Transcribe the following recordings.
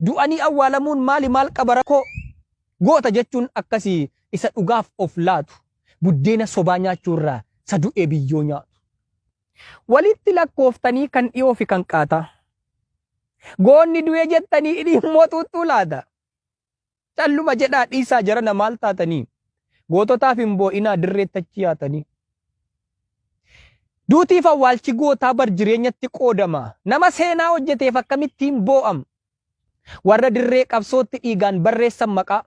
Du'anii awwaalamuun maali maal qaba rakkoo? Goota jechuun akkasii isa dhugaaf of laatu. Buddeena sobaa nyaachuu irraa isa du'ee biyyoo nyaatu. Walitti lakkooftanii kan dhiyoo fi kan qaataa. Goonni du'e jettanii hidhii immoo xuuxxuu laata? Calluma jedhaa dhiisaa jarana maal taatanii? Goototaaf hin boo'inaa dirreetti achi yaatanii. Duutiif awwaalchi gootaa bar jireenyatti qoodama. Nama seenaa hojjeteef akkamittiin boo'am? Warra dirree qabsootti dhiigaan barreessan maqaa.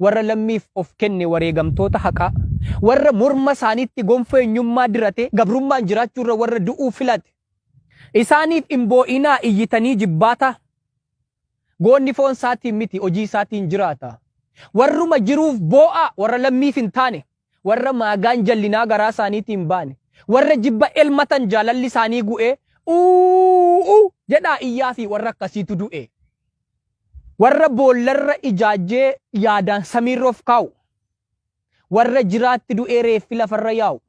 Warra lammiif of kenne wareegamtoota haqaa. Warra morma isaaniitti gonfoo eenyummaa dirate gabrummaan jiraachuurra warra du'uu filate. Isaaniif hin boo'inaa iyyitanii jibbaataa. Goonni foon isaatiin miti hojii isaatiin jiraata. Warruma jiruuf boo'aa warra lammiif hin taane. Warra maagaan jallinaa garaa isaaniitiin baane. Warra jibba elmatan jaalalli isaanii gu'ee uuu jedhaa iyyaa fi warra akkasiitu du'e. Warra boollarra ijaajjee yaadaan samiirra of kaa'u. Warra jiraatti du'ee reeffi lafarra yaa'u.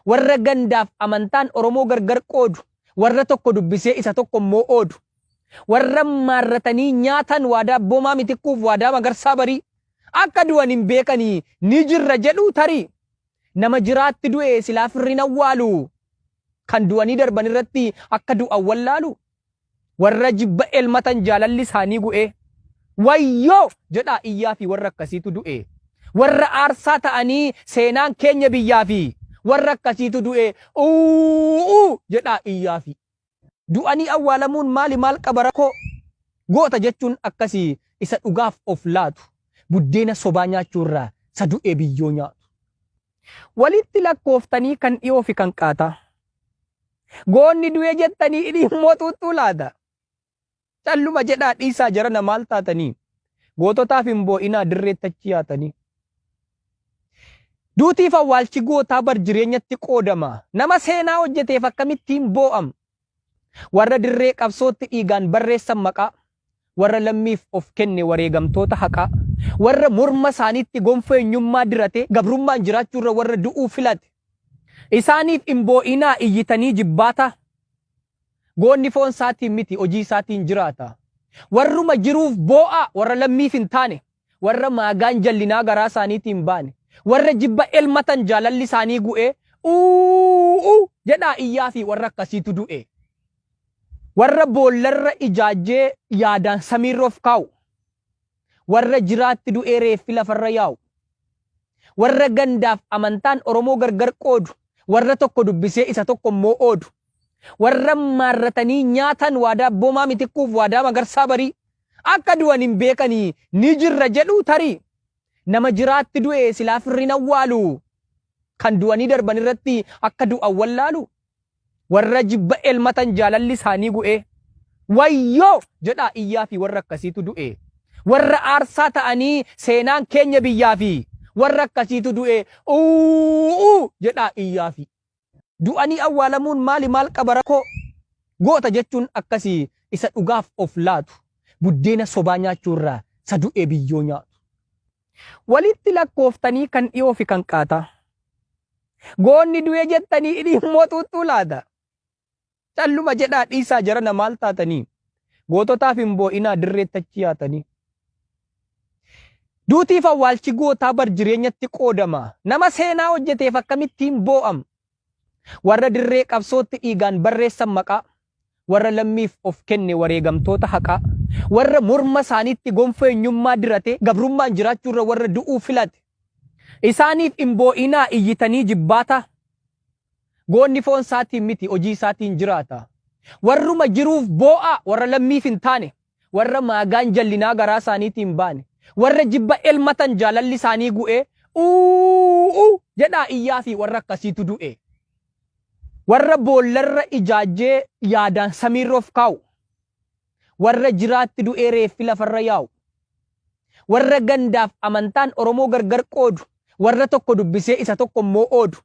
Warra gandaaf amantaan Oromoo gargar qoodu. Warra tokko dubbisee isa tokko immoo oodu. Warra maarratanii nyaatan waadaa Abboomaa Mitikkuuf waadaa Magarsaa Barii. Akka du'an hin beekanii ni jirra jedhuu tarii. Nama jiraatti du'e silaa firri hin awwaalu. Kan du'anii darban irratti akka du'an wallaalu. Warra jibba elmatan jaalalli isaanii gu'ee. Wayyoo! jedhaa iyyaa fi warra akkasiitu du'e. Warra aarsaa ta'anii seenaan keenya biyyaa fi warra akkasiitu du'e. Uuu jedhaa iyyaa fi. Du'anii awwaalamuun maali maal qaba rakkoo? Goota jechuun akkasii isa dhugaaf of laatu. Buddeena sobaa nyaachuu irraa isa du'ee biyyoo nyaatu. Walitti lakkooftanii kan dhiyoo fi kan qaataa. Goonni du'e jettanii hidhii immoo xuuxxuu laata? Calluma jedhaa dhiisaa jarana maal taatanii? Goototaaf hin boo'inaa dirreetti achi yaatanii. Duutiif awwaalchi gootaa bar jireenyatti qoodama. Nama seenaa hojjeteef akkamittiin boo'am? Warra dirree qabsootti dhiigaan barreessan maqaa. Warra lammiif of kenne wareegamtoota haqaa. Warra morma isaaniitti gonfoo eenyummaa dirate gabrummaan jiraachuurra warra du'uu filate. Isaaniif hin boo'inaa iyyitanii jibbaataa. Goonni foon isaatiin miti hojii isaatiin jiraata. Warruma jiruuf boo'aa warra lammiif hin taane. Warra maagaan jallinaa garaa isaaniitiin baane. Warra jibba elmatan jaalalli isaanii gu'ee uuu jedhaa iyyaa fi warra akkasiitu du'e. Warra boollarra ijaajjee yaadaan samiirra of kaa'u. Warra jiraatti du'ee reeffi lafarra yaa'u. Warra gandaaf amantaan Oromoo gargar qoodu. Warra tokko dubbisee isa tokko immoo oodu. Warra maarratanii nyaatan waadaa Abboomaa Mitikkuuf waadaa Magarsaa Barii. Akka du'an hin beekanii ni jirra jedhuu tarii. Nama jiraatti du'e silaa firri hin awwaalu. Kan du'anii darban irratti akka du'an wallaalu. Warra jibba elmatan jaalalli isaanii gu'ee. Wayyoo! jedhaa iyyaa fi warra akkasiitu du'e. Warra aarsaa ta'anii seenaan keenya biyyaa fi warra akkasiitu du'e. Uuu jedhaa iyyaa fi. Du'anii awwaalamuun maali maal qaba rakkoo? Goota jechuun akkasii isa dhugaaf of laatu. Buddeena sobaa nyaachuu irraa isa du'ee biyyoo nyaatu. Walitti lakkooftanii kan dhiyoo fi kan qaataa. Goonni du'e jettanii hidhii immoo xuuxxuu laata? Calluma jedhaa dhiisaa jarana maal taatanii? Goototaaf hin boo'inaa dirreetti achi yaatanii. Duutiif awwaalchi gootaa bar jireenyatti qoodama. Nama seenaa hojjeteef akkamittiin boo'am? Warra dirree qabsootti dhiigaan barreessan maqaa. Warra lammiif of kenne wareegamtoota haqaa. Warra morma isaaniitti gonfoo eenyummaa dirate gabrummaan jiraachuurra warra du'uu filate. Isaaniif hin boo'inaa iyyitanii jibbaataa. Goonni foon isaatiin miti hojii isaatiin jiraata. Warruma jiruuf boo'aa warra lammiif hin taane. Warra maagaan jallinaa garaa isaaniitiin baane. Warra jibba elmatan jaalalli isaanii gu'ee uuu jedhaa iyyaa fi warra akkasiitu du'e. Warra boollarra ijaajjee yaadaan samiirra of kaa'u. Warra jiraatti du'ee reeffi lafarra yaa'u. Warra gandaaf amantaan Oromoo gargar qoodu. Warra tokko dubbisee isa tokko immoo oodu.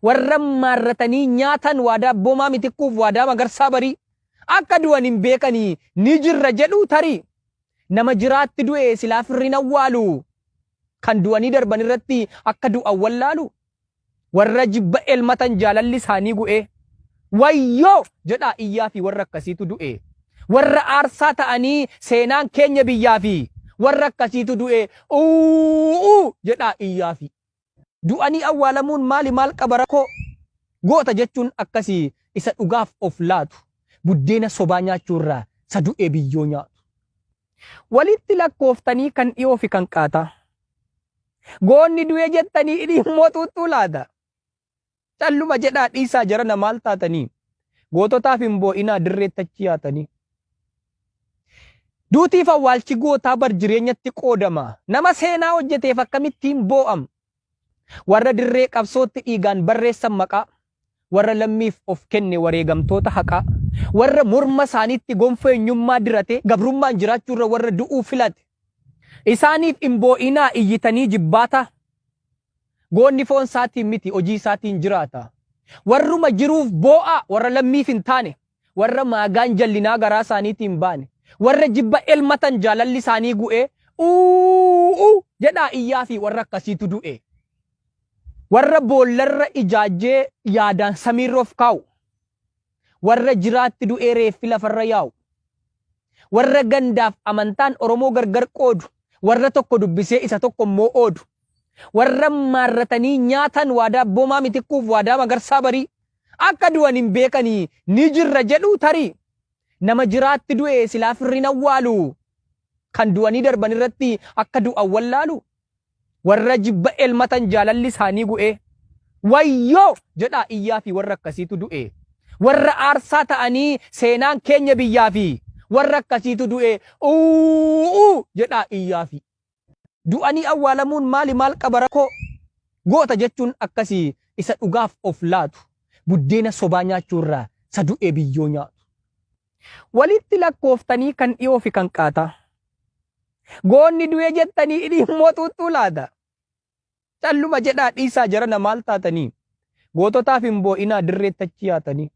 Warra maarratanii nyaatan waadaa Abboomaa Mitikkuuf waadaa Magarsaa Barii. Akka du'an hin beekanii ni jirra jedhuu tarii. Nama jiraatti du'e silaa firri hin awwaalu. Kan du'anii darban irratti akka du'an wallaalu. Warra jibba elmatan jaalalli isaanii gu'ee. Wayyoo! jedhaa iyyaa fi warra akkasiitu du'e. Warra aarsaa ta'anii seenaan keenya biyyaafi warra akkasiitu du'e uuu jedhaa iyyaafi. Du'anii awwaalamuun maali maal qaba rakkoo? Goota jechuun akkasii isa dhugaaf of laatu. Buddeena sobaa nyaachuurraa isa du'ee biyyoo nyaatu. Walitti lakkooftanii kan dhiyoo fi kan qaataa. Goonni du'e jettanii hidhii immoo xuuxxuu laata? Calluma jedhaa dhiisaa jarana maal taatanii? Goototaaf hin boo'inaa dirreetti achi yaatanii. Duutiif awwaalchi gootaa bar jireenyatti qoodama. Nama seenaa hojjeteef akkamittiin boo'am? Warra dirree qabsootti dhiigaan barreessan maqaa. Warra lammiif of kenne wareegamtoota haqaa. Warra morma isaaniitti gonfoo eenyummaa dirate gabrummaan jiraachuurra warra du'uu filate. Isaaniif hin boo'inaa iyyitanii jibbaata. Goonni foon isaatiin miti hojii isaatiin jiraata. Warruma jiruuf boo'aa warra lammiif hin taane. Warra maagaan jallinaa garaa isaaniitiin hin baane. Warra jibba elmatan jaalalli isaanii gu'ee uuu jedhaa iyyaa fi warra akkasiitu du'e. Warra boollarra ijaajjee yaadaan samiirra of kaa'u. Warra jiraatti du'ee reeffi lafarra yaa'u. Warra gandaaf amantaan Oromoo gargar qoodu. Warra tokko dubbisee isa tokko immoo oodu. Warra maarratanii nyaatan waadaa Abboomaa Mitikkuuf waadaa Magarsaa Barii. Akka du'an hin beekanii ni jirra jedhuu tarii. Nama jiraatti du'e silaa firri hin awwaalu. Kan du'anii darban irratti akka du'an wallaalu. Warra jibba elmatan jaalalli isaanii gu'ee. Wayyoo! jedhaa iyyaa fi warra akkasiitu du'e. Warra aarsaa ta'anii seenaan keenya biyyaa fi warra akkasiitu du'e uuu jedhaa iyyaa fi. Du'anii awwaalamuun maali maal qaba rakkoo? Goota jechuun akkasii isa dhugaaf of laatu. Buddeena sobaa nyaachuurraa isa du'ee biyyoo nyaatu. Walitti lakkooftanii kan dhiyoo fi kan qaataa. Goonni du'e jettanii hidhii immoo xuuxxuu laata? Calluma jedhaa dhiisaa jarana maal taatanii? Goototaaf hin boo'inaa dirreetti achi yaatanii.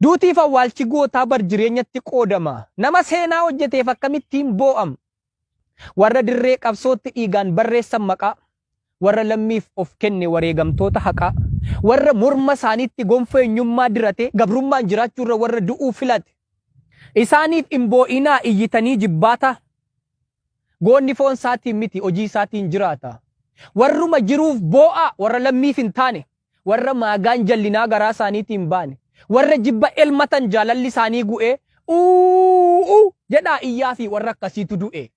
Duutiif awwaalchi gootaa bar jireenyatti qoodama. Nama seenaa hojjeteef akkamittiin boo'am? Warra dirree qabsootti dhiigaan barreessan maqaa. Warra lammiif of kenne wareegamtoota haqaa. Warra morma isaaniitti gonfoo eenyummaa dirate gabrummaan jiraachuurra warra du'uu filate. Isaaniif hin boo'inaa iyyitanii jibbaata. Goonni foon isaatiin miti hojii isaatiin jiraata. Warruma jiruuf boo'aa warra lammiif hin taane. Warra maagaan jallinaa garaa isaaniitiin hin baane. Warra jibba elmatan jaalalli isaanii gu'ee uuu jedhaa iyyaa fi warra akkasiitu du'e.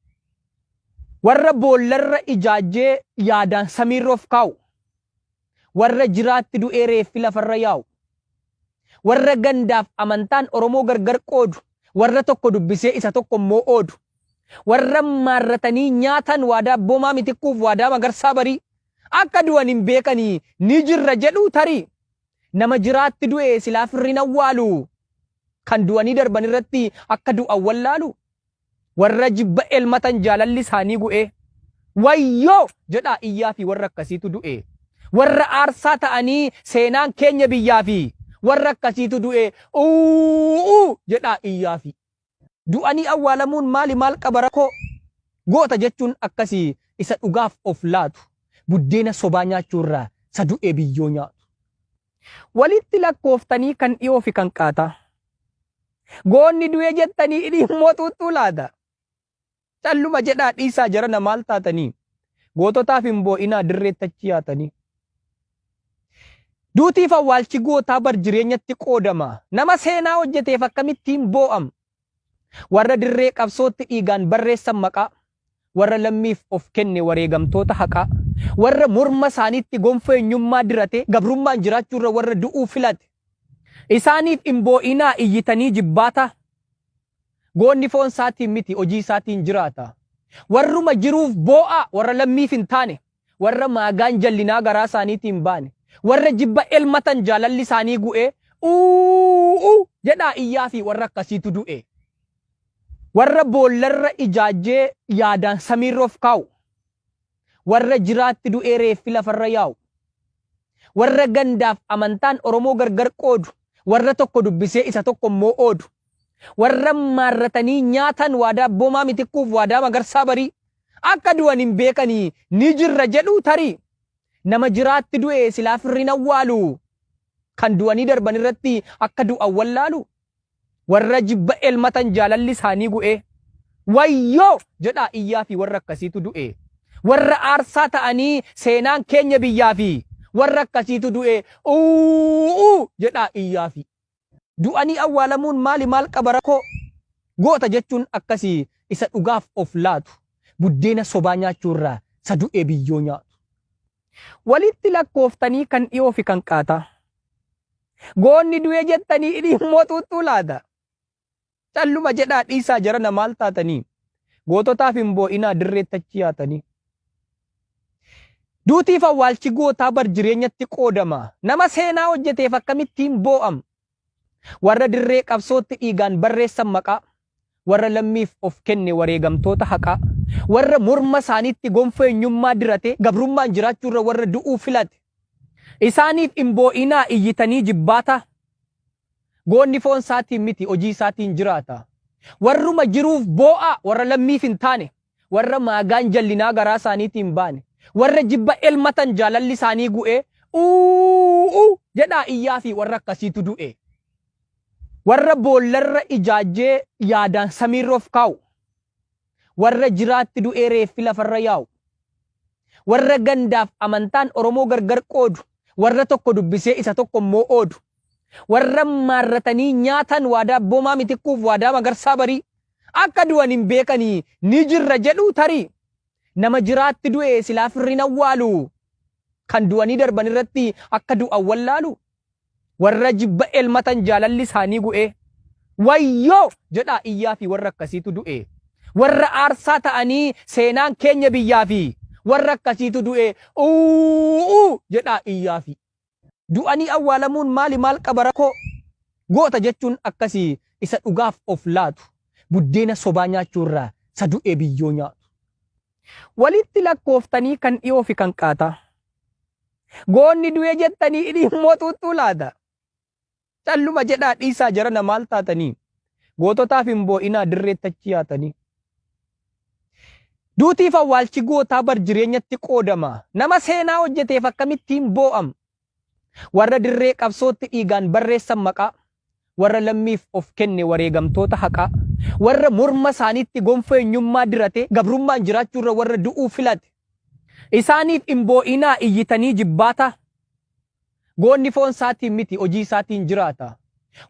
Warra boollarra ijaajjee yaadaan samiirra of kaa'u. Warra jiraatti du'ee reeffi lafarra yaa'u. Warra gandaaf amantaan Oromoo gargar qoodu. Warra tokko dubbisee isa tokko immoo oodu. Warra maarratanii nyaatan waadaa Abboomaa Mitikkuuf waadaa Magarsaa Barii. Akka du'an hin beekanii ni jirra jedhuu tarii. Nama jiraatti du'e silaa firri hin awwaalu. Kan du'anii darban irratti akka du'an wallaalu. Warra jibba elmatan jaalalli isaanii gu'ee. Wayyoo! jedhaa iyyaa fi warra akkasiitu du'e. Warra aarsaa ta'anii seenaan keenya biyyaa fi warra akkasiitu du'e uuu jedhaa iyyaa fi. Du'anii awwaalamuun maali maal qaba rakkoo? Goota jechuun akkasii isa dhugaaf of laatu. Buddeena sobaa nyaachuurraa isa du'ee biyyoo nyaatu. Walitti lakkooftanii kan dhiyoo fi kan qaataa. Goonni du'e jettanii hidhii immoo xuuxxuu laata? Calluma jedhaa dhiisaa jarana maal taatanii? Goototaaf hin boo'inaa dirreetti achi yaatanii. Duutiif awwaalchi gootaa bar jireenyatti qoodama. Nama seenaa hojjeteef akkamittiin boo'am? Warra dirree qabsootti dhiigaan barreessan maqaa. Warra lammiif of kenne wareegamtoota haqaa. Warra morma isaaniitti gonfoo eenyummaa dirate gabrummaan jiraachuurra warra du'uu filate. Isaaniif hin boo'inaa iyyitanii jibbaata. Goonni foon isaatiin miti hojii isaatiin jiraata. Warruma jiruuf boo'aa warra lammiif hin taane. Warra maagaan jallinaa garaa isaaniitiin hin baane. Warra jibba elmatan jaalalli isaanii gu'ee uuu jedhaa iyyaa fi warra akkasiitu du'e. Warra boollarra ijaajjee yaadaan samiirra of kaa'u. Warra jiraatti du'ee reeffi lafarra yaa'u. Warra gandaaf amantaan Oromoo gargar qoodu. Warra tokko dubbisee isa tokko immoo oodu. Warra maarratanii nyaatan waadaa Abboomaa Mitikkuuf waadaa Magarsaa Barii. Akka du'an hin beekanii ni jirra jedhuu tarii. Nama jiraatti du'e silaa firri hin awwaalu. Kan du'anii darban irratti akka du'an wallaalu. Warra jibba elmatan jaalalli isaanii gu'ee. Wayyoo! jedhaa iyyaa fi warra akkasiitu du'e. Warra aarsaa ta'anii seenaan keenya biyyaa fi warra akkasiitu du'e. Uuu! jedhaa iyyaa fi. Du'anii awwaalamuun maali maal qaba rakkoo? Goota jechuun akkasii isa dhugaaf of laatu. Buddeena sobaa nyaachuu irraa isa du'ee biyyoo nyaatu. Walitti lakkooftanii kan dhiyoo fi kan qaataa. Goonni du'e jettanii hidhii immoo xuuxxuu laata? Calluma jedhaa dhiisaa jarana maal taatanii? Goototaaf hin boo'inaa dirreetti achi yaatanii. Duutiif awwaalchi gootaa bar jireenyatti qoodama. Nama seenaa hojjeteef akkamittiin boo'am? Warra dirree qabsootti dhiigaan barreessan maqaa. Warra lammiif of kenne wareegamtoota haqaa. Warra morma isaaniitti gonfoo eenyummaa dirate gabrummaan jiraachuurra warra du'uu filate. Isaaniif hin boo'inaa iyyitanii jibbaataa. Goonni foon isaatiin miti hojii isaatiin jiraata. Warruma jiruuf boo'aa warra lammiif hin taane. Warra maagaan jallinaa garaa isaaniitiin baane. Warra jibba elmatan jaalalli isaanii gu'ee uuu jedhaa iyyaa fi warra akkasiitu du'e. Warra boollarra ijaajjee yaadaan samiirra of kaa'u. Warra jiraatti du'ee reeffi lafarra yaa'u. Warra gandaaf amantaan Oromoo gargar qoodu. Warra tokko dubbisee isa tokko immoo oodu. Warra maarratanii nyaatan waadaa Abboomaa Mitikkuuf waadaa Magarsaa Barii. Akka du'an hin beekanii ni jirra jedhuu tarii. Nama jiraatti du'e silaa firri hin awwaalu. Kan du'anii darban irratti akka du'an wallaalu. Warra jibba elmatan jaalalli isaanii gu'ee. Wayyoo! jedhaa iyyaa fi warra akkasiitu du'e. Warra aarsaa ta'anii seenaan keenya biyyaa fi warra akkasiitu du'e. Uuu! jedhaa iyyaa fi. Du'anii awwaalamuun maali maal qaba rakkoo? Goota jechuun akkasii isa dhugaaf of laatu. Buddeena sobaa nyaachuu irraa isa du'ee biyyoo nyaatu. Walitti lakkooftanii kan dhiyoo fi kan qaataa. Goonni du'e jettanii hidhii immoo xuuxxuu laata? Calluma jedhaa dhiisaa jarana maal taatanii? Goototaaf hin boo'inaa dirreetti achi yaatanii. Duutiif awwaalchi gootaa bar jireenyatti qoodama. Nama seenaa hojjeteef akkamittiin boo'am? Warra dirree qabsootti dhiigaan barreessan maqaa. Warra lammiif of kenne wareegamtoota haqaa. Warra morma isaaniitti gonfoo eenyummaa dirate gabrummaan jiraachuurra warra du'uu filate. Isaaniif hin boo'inaa iyyitanii jibbaataa. Goonni foon isaatiin miti hojii isaatiin jiraata.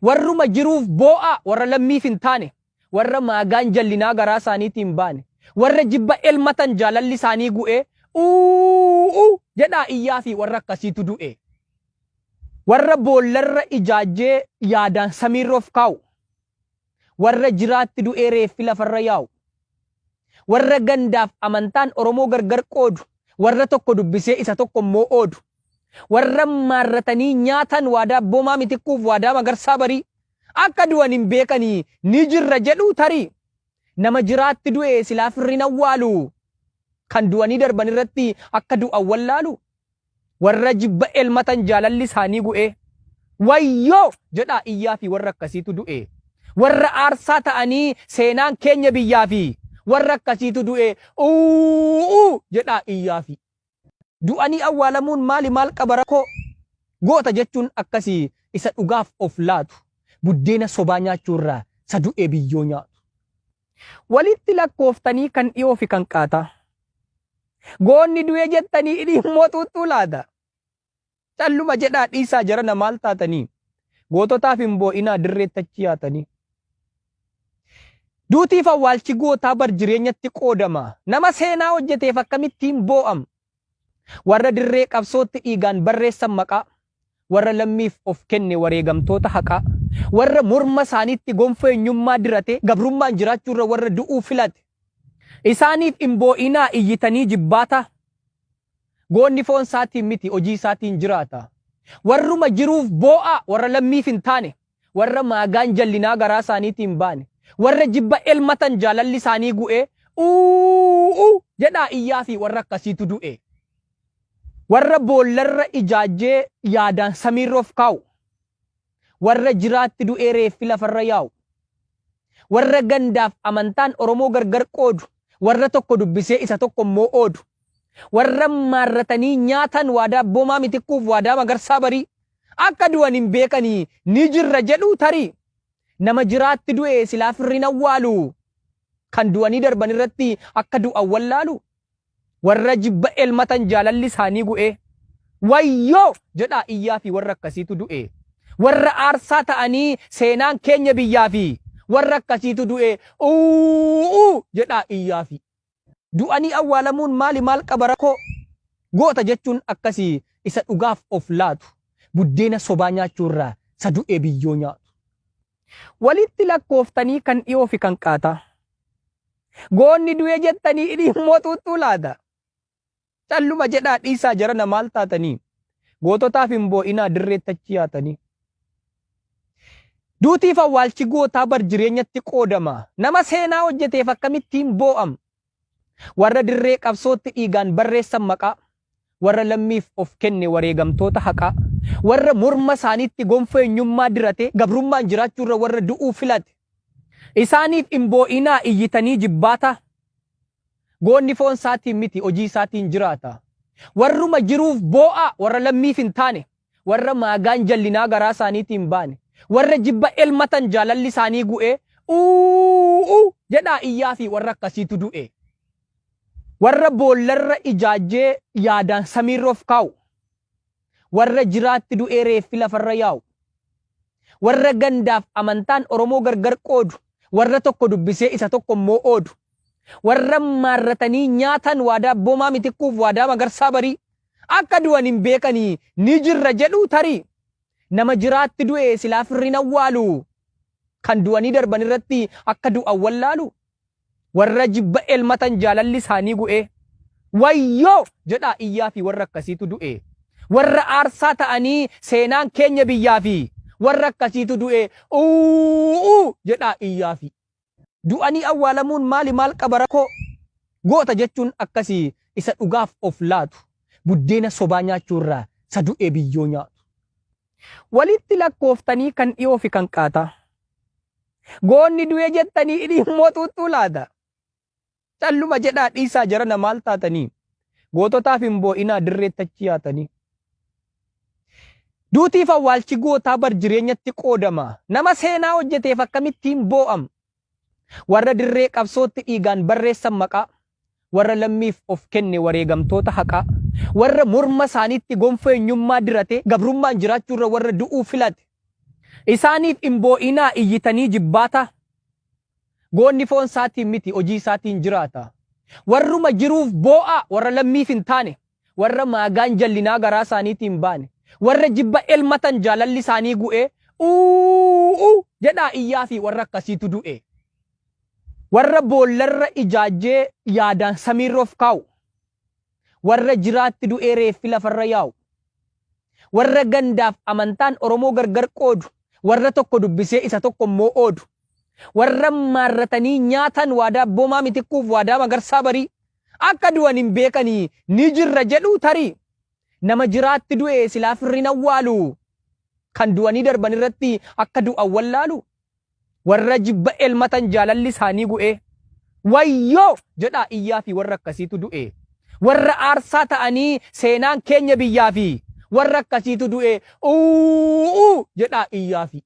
Warruma jiruuf boo'aa warra lammiif hin taane. Warra maagaan jallinaa garaa isaaniitiin baane. Warra jibba elmatan jaalalli isaanii gu'ee uuu jedhaa iyyaa fi warra akkasiitu du'e. Warra boollarra ijaajjee yaadaan samiirra of kaa'u. Warra jiraatti du'ee reeffi lafarra yaa'u. Warra gandaaf amantaan Oromoo gargar qoodu. Warra tokko dubbisee isa tokko immoo oodu. Warra maarratanii nyaatan waadaa Abboomaa Mitikkuuf waadaa Magarsaa Barii. Akka du'an hin beekanii ni jirra jedhuu tarii. Nama jiraatti du'e silaa firri hin awwaalu. Kan du'anii darban irratti akka du'an wallaalu. Warra jibba elmatan jaalalli isaanii gu'ee. Wayyoo! jedhaa iyyaa fi warra akkasiitu du'e. Warra aarsaa ta'anii seenaan keenya biyyaa fi warra akkasiitu du'e. Uuu! jedhaa iyyaa fi. Du'anii awwaalamuun maali maal qaba rakkoo? Goota jechuun akkasii isa dhugaaf of laatu. Buddeena sobaa nyaachuu irraa isa du'ee biyyoo nyaatu. Walitti lakkooftanii kan dhiyoo fi kan qaataa. Goonni du'e jettanii hidhii immoo xuuxxuu laata? Calluma jedhaa dhiisaa jarana maal taatanii? Goototaaf hin boo'inaa dirreetti achi yaatanii. Duutiif awwaalchi gootaa bar jireenyatti qoodama. Nama seenaa hojjeteef akkamittiin boo'am? Warra dirree qabsootti dhiigaan barreessan maqaa. Warra lammiif of kenne wareegamtoota haqaa. Warra morma isaaniitti gonfoo eenyummaa dirate gabrummaan jiraachuurra warra du'uu filate. Isaaniif hin boo'inaa iyyitanii jibbaataa. Goonni foon isaatiin miti hojii isaatiin jiraata. Warruma jiruuf boo'aa warra lammiif hin taane. Warra maagaan jallinaa garaa isaaniitiin baane. Warra jibba elmatan jaalalli isaanii gu'ee uuu jedhaa iyyaa fi warra akkasiitu du'e. Warra boollarra ijaajjee yaadaan samiirra of kaa'u. Warra jiraatti du'ee reeffi lafarra yaa'u. Warra gandaaf amantaan Oromoo gargar qoodu. Warra tokko dubbisee isa tokko immoo oodu. Warra maarratanii nyaatan waadaa Abboomaa Mitikkuuf waadaa Magarsaa Barii. Akka du'an hin beekanii ni jirra jedhuu tarii. Nama jiraatti du'e silaa firri hin awwaalu. Kan du'anii darban irratti akka du'an wallaalu. Warra jibba elmatan jaalalli isaanii gu'ee. Wayyoo! jedhaa iyyaa fi warra akkasiitu du'e. Warra aarsaa ta'anii seenaan keenya biyyaa fi warra akkasiitu du'e. Uuu! jedhaa iyyaa fi. Du'anii awwaalamuun maali maal qaba rakkoo? Goota jechuun akkasii isa dhugaaf of laatu. Buddeena sobaa nyaachuu irraa isa du'ee biyyoo nyaatu. Walitti lakkooftanii kan dhiyoo fi kan qaataa. Goonni du'e jettanii hidhii immoo xuuxxuu laata? Calluma jedhaa dhiisaa jarana maal taatanii? Goototaaf hin boo'inaa dirreetti achi yaatanii. Duutiif awwaalchi gootaa bar jireenyatti qoodama. Nama seenaa hojjeteef akkamittiin boo'am? Warra dirree qabsootti dhiigaan barreessan maqaa. Warra lammiif of kenne wareegamtoota haqaa. Warra morma isaaniitti gonfoo eenyummaa dirate gabrummaan jiraachuurra warra du'uu filate. Isaaniif hin boo'inaa iyyitanii jibbaata. Goonni foon isaatiin miti hojii isaatiin jiraata. Warruma jiruuf boo'aa warra lammiif hin taane. Warra maagaan jallinaa garaa isaaniitiin hin baane. Warra jibba elmatan jaalalli isaanii gu'ee uuu jedhaa iyyaa fi warra akkasiitu du'e. Warra boollarra ijaajjee yaadaan samiirra of kaa'u. Warra jiraatti du'ee reeffi lafarra yaa'u. Warra gandaaf amantaan Oromoo gargar qoodu. Warra tokko dubbisee isa tokko immoo oodu. Warra maarratanii nyaatan waadaa Abboomaa Mitikkuuf waadaa Magarsaa Barii. Akka du'an hin beekanii ni jirra jedhuu tarii. Nama jiraatti du'e silaa firri hin awwaalu. Kan du'anii darban irratti akka du'an wallaalu. Warra jibba elmatan jaalalli isaanii gu'ee. Wayyoo! jedhaa iyyaa fi warra akkasiitu du'e. Warra aarsaa ta'anii seenaan keenya biyyaa fi warra akkasiitu du'e. Uuu! jedhaa iyyaa fi. Du'anii awwaalamuun maali maal qaba rakkoo? Goota jechuun akkasii isa dhugaaf of laatu. Buddeena sobaa nyaachuu irraa isa du'ee biyyoo nyaatu. Walitti lakkooftanii kan dhiyoo fi kan qaataa. Goonni du'e jettanii hidhii immoo xuuxxuu laata? Calluma jedhaa dhiisaa jarana maal taatanii? Goototaaf hin boo'inaa dirreetti achi yaatanii. Duutiif awwaalchi gootaa bar jireenyatti qoodama. Nama seenaa hojjeteef akkamittiin boo'am? Warra dirree qabsootti dhiigaan barreessan maqaa. Warra lammiif of kenne wareegamtoota haqaa. Warra morma isaaniitti gonfoo eenyummaa dirate gabrummaan jiraachuurra warra du'uu filate. Isaaniif hin boo'inaa iyyitanii jibbaata. Goonni foon isaatiin miti hojii isaatiin jiraata. Warruma jiruuf boo'aa warra lammiif hin taane. Warra maagaan jallinaa garaa isaaniitiin hin baane. Warra jibba elmatan jaalalli isaanii gu'ee uuu jedhaa iyyaa fi warra akkasiitu du'e. Warra boollarra ijaajjee yaadaan samiirra of kaa'u. Warra jiraatti du'ee reeffi lafarra yaa'u. Warra gandaaf amantaan Oromoo gargar qoodu. Warra tokko dubbisee isa tokko immoo oodu. Warra maarratanii nyaatan waadaa Abboomaa Mitikkuuf waadaa Magarsaa Barii. Akka du'an hin beekanii ni jirra jedhuu tarii. Nama jiraatti du'e silaa firri hin awwaalu. Kan du'anii darban irratti akka du'an wallaalu. Warra jibba elmatan jaalalli isaanii gu'ee. Wayyoo! jedhaa iyyaa fi warra akkasiitu du'e. Warra aarsaa ta'anii seenaan keenya biyyaa fi warra akkasiitu du'e. Uuu! jedhaa iyyaa fi.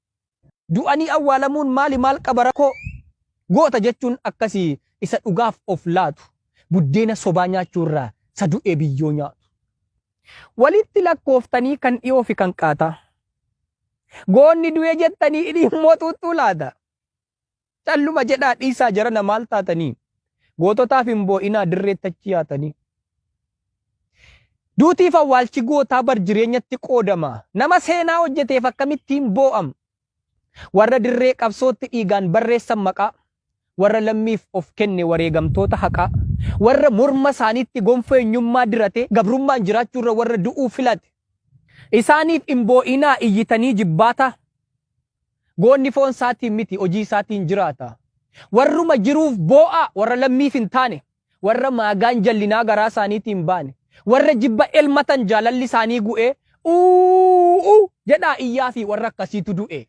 Du'anii awwaalamuun maali maal qaba rakkoo? Goota jechuun akkasii isa dhugaaf of laatu. Buddeena sobaa nyaachuu irraa isa du'ee biyyoo nyaatu. Walitti lakkooftanii kan dhiyoo fi kan qaataa. Goonni du'e jettanii hidhii immoo xuuxxuu laata? Calluma jedhaa dhiisaa jarana maal taatanii? Goototaaf hin boo'inaa dirreetti achi yaatanii. Duutiif awwaalchi gootaa bar jireenyatti qoodama. Nama seenaa hojjeteef akkamittiin boo'am? Warra dirree qabsootti dhiigaan barreessan maqaa. Warra lammiif of kenne wareegamtoota haqaa. Warra morma isaaniitti gonfoo eenyummaa dirate gabrummaan jiraachuurra warra du'uu filate. Isaaniif hin boo'inaa iyyitanii jibbaata. Goonni foon isaatiin miti hojii isaatiin jiraata. Warruma jiruuf boo'aa warra lammiif hin taane. Warra maagaan jallinaa garaa isaaniitiin hin baane. Warra jibba elmatan jaalalli isaanii gu'ee uuu jedhaa iyyaa fi warra akkasiitu du'e.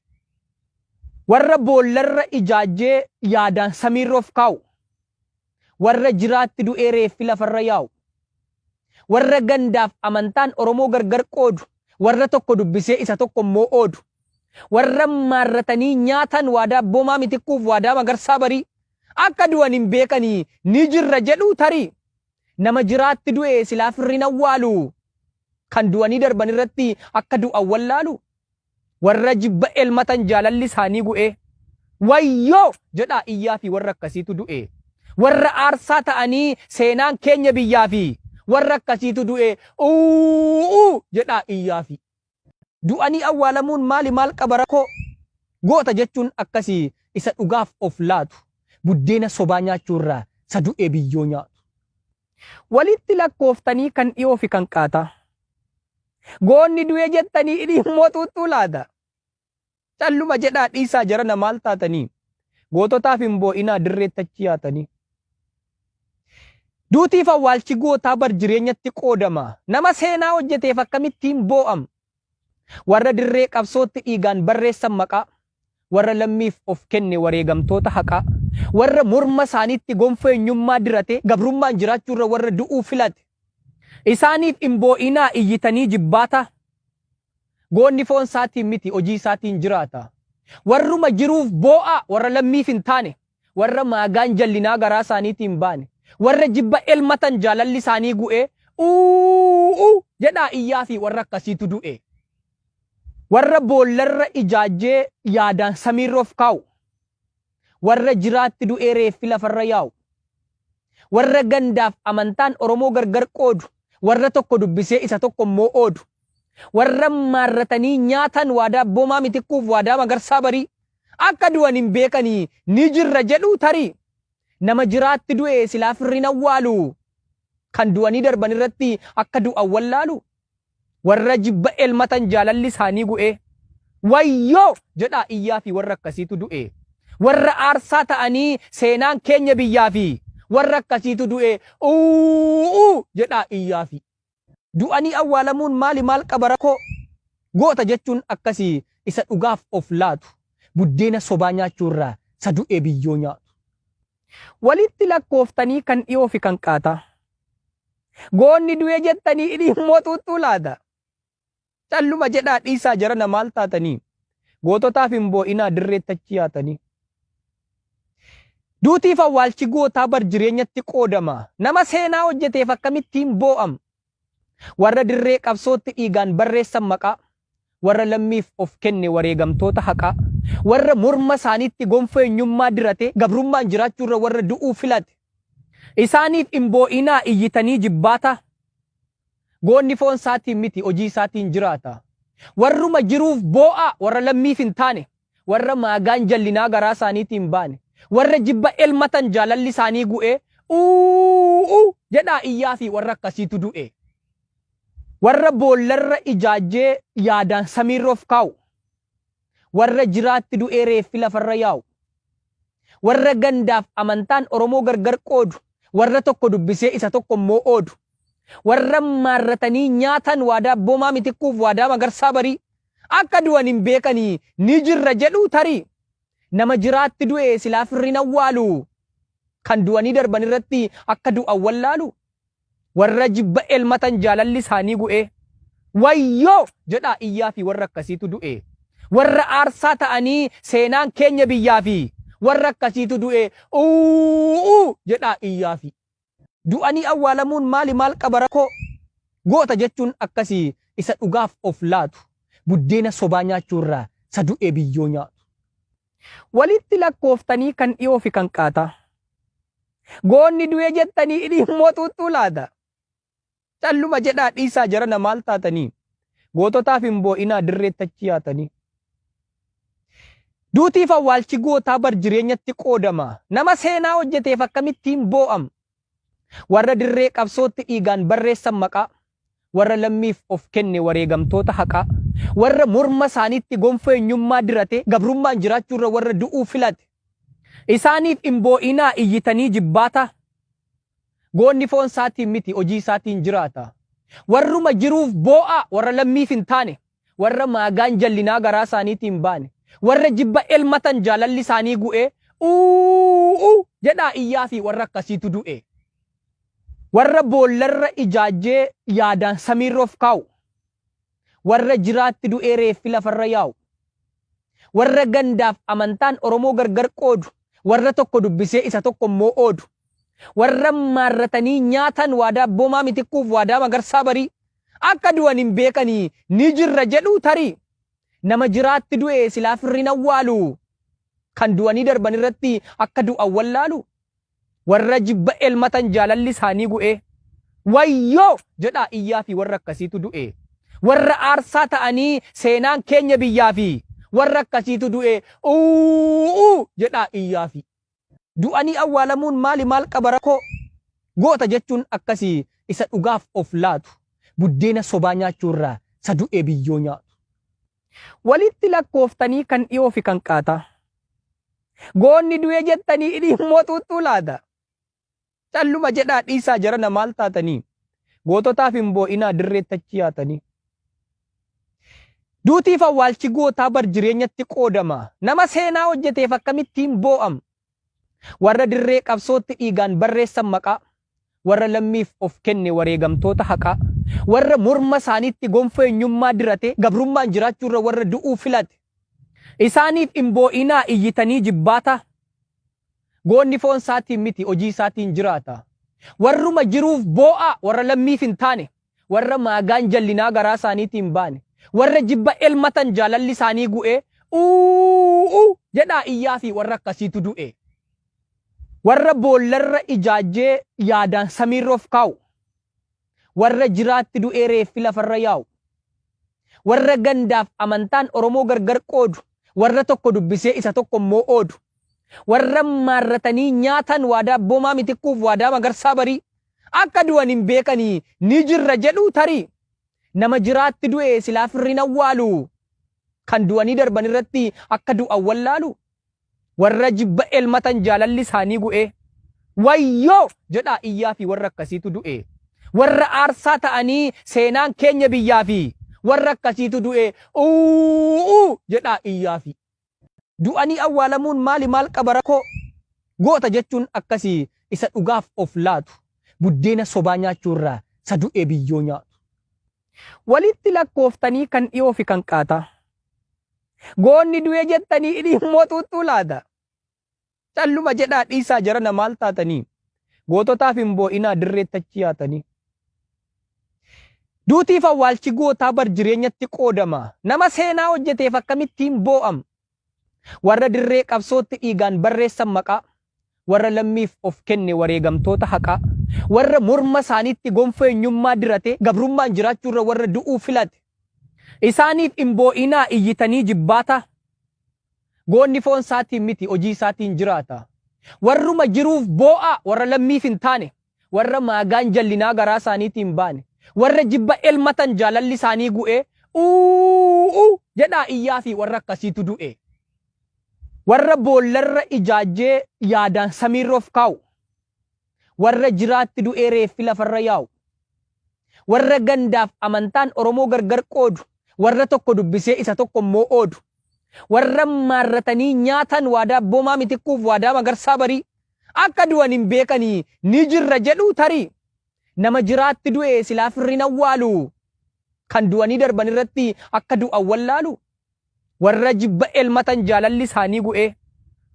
Warra boollarra ijaajjee yaadaan samiirra of kaa'u. Warra jiraatti du'ee reeffi lafarra yaa'u. Warra gandaaf amantaan Oromoo gargar qoodu. Warra tokko dubbisee isa tokko immoo oodu. Warra maarratanii nyaatan waadaa Abboomaa Mitikkuuf waadaa Magarsaa Barii. Akka du'an hin beekanii ni jirra jedhuu tarii. Nama jiraatti du'e silaa firri hin awwaalu. Kan du'anii darban irratti akka du'an wallaalu. Warra jibba elmatan jaalalli isaanii gu'ee. Wayyoo! jedhaa iyyaa fi warra akkasiitu du'e. Warra aarsaa ta'anii seenaan keenya biyyaa fi warra akkasiitu du'e. Uuu! jedhaa iyyaa fi. Du'anii awwaalamuun maali maal qaba rakkoo? Goota jechuun akkasii isa dhugaaf of laatu. Buddeena sobaa nyaachuu irraa isa du'ee biyyoo nyaatu. Walitti lakkooftanii kan dhiyoo fi kan qaataa. Goonni du'e jettanii hidhii immoo xuuxxuu laata? Calluma jedhaa dhiisaa jarana maal taatanii? Goototaaf hin boo'inaa dirreetti achi yaatanii. Duutiif awwaalchi gootaa bar jireenyatti qoodama. Nama seenaa hojjeteef akkamittiin boo'am? Warra dirree qabsootti dhiigaan barreessan maqaa. Warra lammiif of kenne wareegamtoota haqaa. Warra morma isaaniitti gonfoo eenyummaa dirate gabrummaan jiraachuurra warra du'uu filate. Isaaniif hin boo'inaa iyyitanii jibbaata. Goonni foon isaatiin miti hojii isaatiin jiraata. Warruma jiruuf boo'aa warra lammiif hin taane. Warra maagaan jallinaa garaa isaaniitiin baane. Warra jibba elmatan jaalalli isaanii gu'ee uuu jedhaa iyyaa fi warra akkasiitu du'e. Warra boollarra ijaajjee yaadaan samiirra of kaa'u. Warra jiraatti du'ee reeffi lafarra yaa'u. Warra gandaaf amantaan Oromoo gargar qoodu. Warra tokko dubbisee isa tokko immoo oodu. Warra maarratanii nyaatan waadaa Abboomaa Mitikkuuf waadaa Magarsaa Barii. Akka du'an hin beekanii ni jirra jedhuu tarii. Nama jiraatti du'e silaa firri hin awwaalu. Kan du'anii darban irratti akka du'an wallaalu. Warra jibba elmatan jaalalli isaanii gu'ee. Wayyoo! jedhaa iyyaa fi warra akkasiitu du'e. Warra aarsaa ta'anii seenaan keenya biyyaa fi warra akkasiitu du'e. Uuu! jedhaa iyyaa fi. Du'anii awwaalamuun maali maal qaba rakkoo? Goota jechuun akkasii isa dhugaaf of laatu. Buddeena sobaa nyaachuu irraa isa du'ee biyyoo nyaatu. Walitti lakkooftanii kan dhiyoo fi kan qaataa. Goonni du'e jettanii hidhii immoo xuuxxuu laata? Calluma jedhaa dhiisaa jarana maal taatanii? Goototaaf hin boo'inaa dirreetti achi yaatanii. Duutiif awwaalchi gootaa bar jireenyatti qoodama. Nama seenaa hojjeteef akkamittiin boo'am? Warra dirree qabsootti dhiigaan barreessan maqaa. Warra lammiif of kenne wareegamtoota haqaa. Warra morma isaaniitti gonfoo eenyummaa dirate gabrummaan jiraachuurra warra du'uu filate. Isaaniif hin boo'inaa iyyitanii jibbaata. Goonni foon isaatiin miti hojii isaatiin jiraata. Warruma jiruuf boo'aa warra lammiif hin taane. Warra maagaan jallinaa garaa isaaniitiin baane. Warra jibba elmatan jaalalli isaanii gu'ee uuu jedhaa iyyaa fi warra akkasiitu du'e. Warra boollarra ijaajjee yaadaan samiirra of kaa'u. Warra jiraatti du'ee reeffi lafarra yaa'u. Warra gandaaf amantaan Oromoo gargar qoodu. Warra tokko dubbisee isa tokko immoo oodu. Warra maarratanii nyaatan waadaa Abboomaa Mitikkuuf waadaa Magarsaa Barii. Akka du'an hin beekanii ni jirra jedhuu tarii. Nama jiraatti du'e silaa firri hin awwaalu. Kan du'anii darban irratti akka du'an wallaalu. Warra jibba elmatan jaalalli isaanii gu'ee. Wayyoo! jedhaa iyyaa fi warra akkasiitu du'e. Warra aarsaa ta'anii seenaan keenya biyyaa fi warra akkasiitu du'e. Uuu! jedhaa iyyaa fi. Du'anii awwaalamuun maali maal qaba rakkoo? Goota jechuun akkasii isa dhugaaf of laatu. Buddeena sobaa nyaachuu irraa isa du'ee biyyoo nyaatu. Walitti lakkooftanii kan dhiyoo fi kan qaataa. Goonni du'e jettanii hidhii immoo xuuxxuu laata? Calluma jedhaa dhiisaa jarana maal taatanii? Goototaaf hin boo'inaa dirreetti achi yaatanii. Duutiif awwaalchi gootaa bar jireenyatti qoodama. Nama seenaa hojjeteef akkamittiin boo'am? Warra dirree qabsootti dhiigaan barreessan maqaa. Warra lammiif of kenne wareegamtoota haqaa. Warra morma isaaniitti gonfoo eenyummaa dirate gabrummaan jiraachuurra warra du'uu filate. Isaaniif hin boo'inaa iyyitanii jibbaata. Goonni foon isaatiin miti hojii isaatiin jiraata. Warruma jiruuf boo'aa warra lammiif hin taane. Warra maagaan jallinaa garaa isaaniitiin baane. Warra jibba elmatan jaalalli isaanii gu'ee uuu jedhaa iyyaa fi warra akkasiitu du'e. Warra boollarra ijaajjee yaadaan samiirra of kaa'u. Warra jiraatti du'ee reeffi lafarra yaa'u. Warra gandaaf amantaan Oromoo gargar qoodu. Warra tokko dubbisee isa tokko immoo oodu. Warra maarratanii nyaatan waadaa Abboomaa Mitikkuuf waadaa Magarsaa Barii. Akka du'an hin beekanii ni jirra jedhuu tarii. Nama jiraatti du'e silaa firri hin awwaalu. Kan du'anii darban irratti akka du'an wallaalu. Warra jibba elmatan jaalalli isaanii gu'ee. Wayyoo! jedhaa iyyaa fi warra akkasiitu du'e. Warra aarsaa ta'anii seenaan keenya biyyaa fi warra akkasiitu du'e. Uuu! jedhaa iyyaa fi. Du'anii awwaalamuun maali maal qaba rakkoo? Goota jechuun akkasii isa dhugaaf of laatu. Buddeena sobaa nyaachuu irraa isa du'ee biyyoo nyaatu. Walitti lakkooftanii kan dhiyoo fi kan qaataa. Goonni du'e jettanii hidhii immoo xuuxxuu laata? Calluma jedhaa dhiisaa jarana maal taatanii? Goototaaf hin boo'inaa dirreetti achi yaatanii. Duutiif awwaalchi gootaa bar jireenyatti qoodama. Nama seenaa hojjeteef akkamittiin boo'am? Warra dirree qabsootti dhiigaan barreessan maqaa. Warra lammiif of kenne wareegamtoota haqaa. Warra morma isaaniitti gonfoo eenyummaa dirate gabrummaan jiraachuurra warra du'uu filate. Isaaniif hin boo'inaa iyyitanii jibbaataa. Goonni foon isaatiin miti hojii isaatiin jiraata. Warruma jiruuf boo'aa warra lammiif hin taane. Warra maagaan jallinaa garaa isaaniitiin hin baane. Warra jibba elmatan jaalalli isaanii gu'ee uuu jedhaa iyyaa fi warra akkasiitu du'e. Warra boollarra ijaajjee yaadaan samiirra of kaa'u. Warra jiraatti du'ee reeffi lafarra yaa'u. Warra gandaaf amantaan Oromoo gargar qoodu. Warra tokko dubbisee isa tokko immoo oodu. Warra maarratanii nyaatan waadaa Abboomaa Mitikkuuf waadaa Magarsaa Barii. Akka du'an hin beekanii ni jirra jedhuu tarii. Nama jiraatti du'e silaa firri hin awwaalu. Kan du'anii darban irratti akka du'an wallaalu. Warra jibba elmatan jaalalli isaanii gu'ee. Wayyoo! jedhaa iyyaa fi warra akkasiitu du'e. Warra aarsaa ta'anii seenaan keenya biyyaa fi warra akkasiitu du'e. Uuu! jedhaa iyyaa fi. Du'anii awwaalamuun maali maal qaba rakkoo? Goota jechuun akkasii isa dhugaaf of laatu. Buddeena sobaa nyaachuu irraa isa du'ee biyyoo nyaatu. Walitti lakkooftanii kan dhiyoo fi kan qaataa. Goonni du'e jettanii hidhii immoo xuuxxuu laata? Calluma jedhaa dhiisaa jarana maal taatanii? Goototaaf hin boo'inaa dirreetti achi yaatanii. Duutiif awwaalchi gootaa bar jireenyatti qoodama. Nama seenaa hojjeteef akkamittiin boo'am? Warra dirree qabsootti dhiigaan barreessan maqaa. Warra lammiif of kenne wareegamtoota haqaa. Warra morma isaaniitti gonfoo eenyummaa dirate gabrummaan jiraachuurra warra du'uu filate. Isaaniif hin boo'inaa iyyitanii jibbaataa. Goonni foon isaatiin miti hojii isaatiin jiraata. Warruma jiruuf boo'aa warra lammiif hin taane. Warra maagaan jallinaa garaa isaaniitiin hin baane. Warra jibba elmatan jaalalli isaanii gu'ee uuu jedhaa iyyaa fi warra akkasiitu du'e. Warra boollarra ijaajjee yaadaan samiirra of kaa'u. Warra jiraatti du'ee reeffi lafarra yaa'u. Warra gandaaf amantaan Oromoo gargar qoodu. Warra tokko dubbisee isa tokko immoo oodu. Warra maarratanii nyaatan waadaa Abboomaa Mitikkuuf waadaa Magarsaa Barii. Akka du'an hin beekanii ni jirra jedhuu tarii. Nama jiraatti du'e silaa firri hin awwaalu. Kan du'anii darban irratti akka du'an wallaalu. Warra jibba elmatan jaalalli isaanii gu'ee.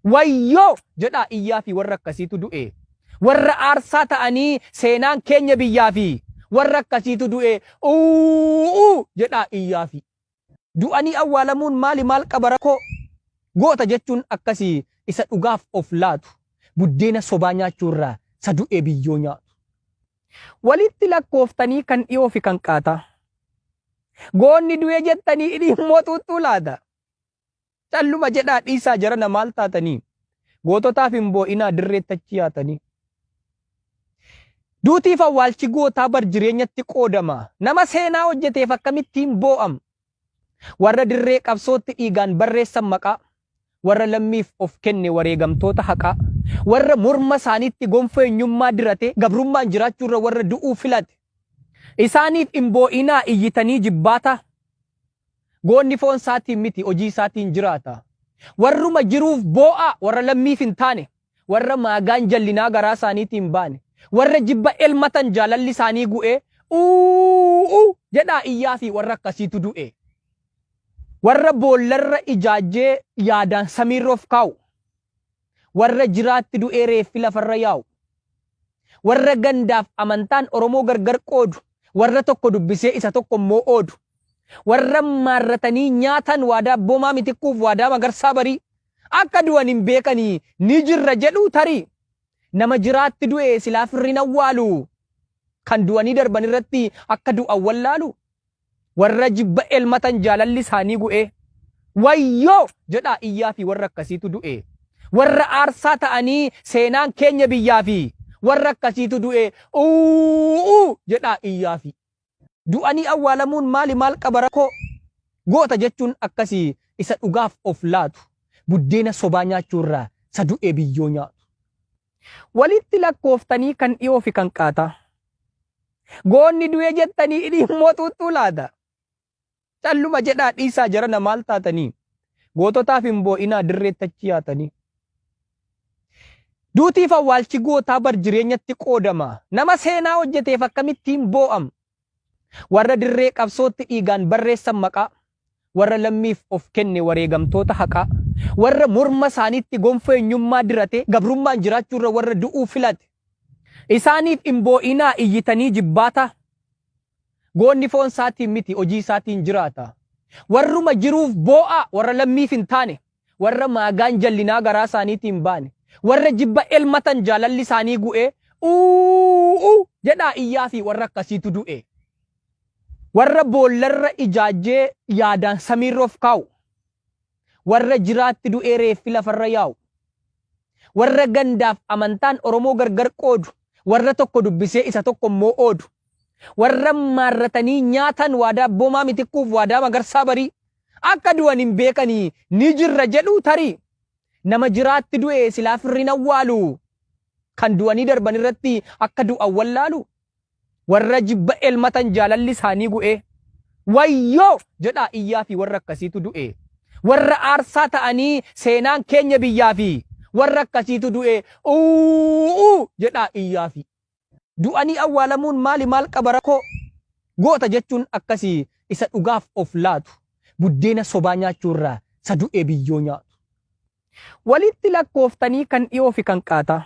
Wayyoo! jedhaa iyyaa fi warra akkasiitu du'e. Warra aarsaa ta'anii seenaan keenya biyyaa fi warra akkasiitu du'e. Uuu! jedhaa iyyaa fi. Du'anii awwaalamuun maali maal qaba rakkoo? Goota jechuun akkasii isa dhugaaf of laatu. Buddeena sobaa nyaachuu irraa isa du'ee biyyoo nyaatu. Walitti lakkooftanii kan dhiyoo fi kan qaataa. Goonni du'e jettanii hidhii immoo xuuxxuu laata? Calluma jedhaa dhiisaa jarana maal taatanii? Goototaaf hin boo'inaa dirreetti achi yaatanii. Duutiif awwaalchi gootaa bar jireenyatti qoodama. Nama seenaa hojjeteef akkamittiin boo'am? Warra dirree qabsootti dhiigaan barreessan maqaa. Warra lammiif of kenne wareegamtoota haqaa. Warra morma isaaniitti gonfoo eenyummaa dirate gabrummaan jiraachuurra warra du'uu filate. Isaaniif hin boo'inaa iyyitanii jibbaataa. Goonni foon isaatiin miti hojii isaatiin jiraata. Warruma jiruuf boo'aa warra lammiif hin taane. Warra maagaan jallinaa garaa isaaniitiin hin baane. Warra jibba elmatan jaalalli isaanii gu'ee uuu jedhaa iyyaa fi warra akkasiitu du'e. Warra boollarra ijaajjee yaadaan samiirra of kaa'u. Warra jiraatti du'ee reeffi lafarra yaa'u. Warra gandaaf amantaan Oromoo gargar qoodu. Warra tokko dubbisee isa tokko immoo oodu. Warra maarratanii nyaatan waadaa Abboomaa Mitikkuuf waadaa Magarsaa Barii. Akka du'an hin beekanii ni jirra jedhuu tarii. Nama jiraatti du'e silaa firri hin awwaalu. Kan du'anii darban irratti akka du'an wallaalu. Warra jibba elmatan jaalalli isaanii gu'ee. Wayyoo! jedhaa iyyaa fi warra akkasiitu du'e. Warra aarsaa ta'anii seenaan keenya biyyaa fi warra akkasiitu du'e. Uuu! jedhaa iyyaa fi. Du'anii awwaalamuun maali maal qaba rakkoo? Goota jechuun akkasii isa dhugaaf of laatu. Buddeena sobaa nyaachuurraa isa du'ee biyyoo nyaatu. Walitti lakkooftanii kan dhiyoo fi kan qaataa. Goonni du'e jettanii hidhii immoo xuuxxuu laata? Calluma jedhaa dhiisaa jarana maal taatanii? Goototaaf hin boo'inaa dirreetti achi yaatanii. Duutiif awwaalchi gootaa bar jireenyatti qoodama. Nama seenaa hojjeteef akkamittiin boo'am? Warra dirree qabsootti dhiigaan barreessan maqaa. Warra lammiif of kenne wareegamtoota haqaa. Warra morma isaaniitti gonfoo eenyummaa dirate gabrummaan jiraachuurra warra du'uu filate. Isaaniif hin boo'inaa iyyitanii jibbaata. Goonni foon isaatiin miti hojii isaatiin jiraata. Warruma jiruuf boo'aa warra lammiif hin taane. Warra maagaan jallinaa garaa isaaniitiin baane. Warra jibba elmatan jaalalli isaanii gu'ee uuu jedhaa iyyaa fi warra akkasiitu du'e. Warra boollarra ijaajjee yaadaan samiirra of kaa'u. Warra jiraatti du'ee reeffi lafarra yaa'u. Warra gandaaf amantaan Oromoo gargar qoodu. Warra tokko dubbisee isa tokko immoo oodu. Warra maarratanii nyaatan waadaa Abboomaa Mitikkuuf waadaa Magarsaa Barii. Akka du'an hin beekanii ni jirra jedhuu tarii. Nama jiraatti du'e silaa firri hin awwaalu. Kan du'anii darban irratti akka du'an wallaalu. Warra jibba elmatan jaalalli isaanii gu'ee. Wayyoo! jedhaa iyyaa fi warra akkasiitu du'e. Warra aarsaa ta'anii seenaan keenya biyyaa fi warra akkasiitu du'e. Uuu! jedhaa iyyaa fi. Du'anii awwaalamuun maali maal qaba rakkoo? Goota jechuun akkasii isa dhugaaf of laatu. Buddeena sobaa nyaachuurraa isa du'ee biyyoo nyaatu. Walitti lakkooftanii kan dhiyoo fi kan qaataa.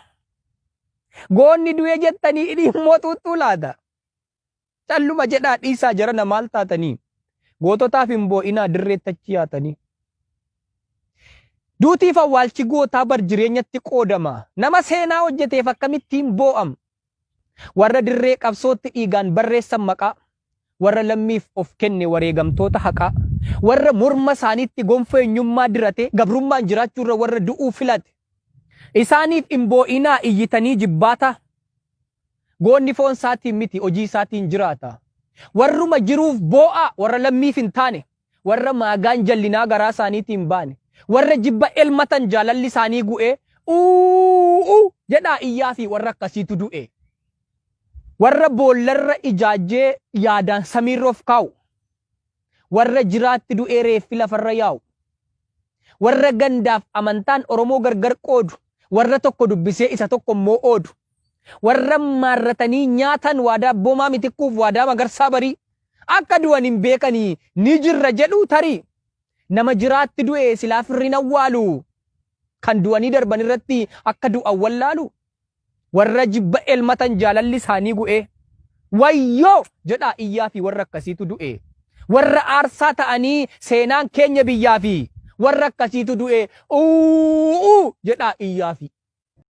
Goonni du'e jettanii hidhii immoo xuuxxuu laata? Calluma jedhaa dhiisaa jarana maal taatanii? Goototaaf hin boo'inaa dirreetti achi yaatanii. Duutiif awwaalchi gootaa bar jireenyatti qoodama. Nama seenaa hojjeteef akkamittiin boo'am? Warra dirree qabsootti dhiigaan barreessan maqaa. Warra lammiif of kenne wareegamtoota haqaa. Warra morma isaaniitti gonfoo eenyummaa dirate gabrummaan jiraachuurra warra du'uu filate. Isaaniif hin boo'inaa iyyitanii jibbaata. Goonni foon isaatiin miti hojii isaatiin jiraata. Warruma jiruuf boo'aa warra lammiif hin taane. Warra maagaan jallinaa garaa isaaniitiin baane. Warra jibba elmatan jaalalli isaanii gu'ee uuu jedhaa iyyaa fi warra akkasiitu du'e. Warra boollarra ijaajjee yaadaan samiirra of kaa'u. Warra jiraatti du'ee reeffi lafarra yaa'u. Warra gandaaf amantaan Oromoo gargar qoodu. Warra tokko dubbisee isa tokko immoo oodu. Warra maarratanii nyaatan waadaa Abboomaa Mitikkuuf waadaa Magarsaa Barii. Akka du'an hin beekanii ni jirra jedhuu tarii. Nama jiraatti du'e silaa firri hin awwaalu. Kan du'anii darban irratti akka du'an wallaalu. Warra jibba elmatan jaalalli isaanii gu'ee. Wayyoo! jedhaa iyyaa fi warra akkasiitu du'e. Warra aarsaa ta'anii seenaan keenya biyyaa fi warra akkasiitu du'e. Uuu! jedhaa iyyaa fi.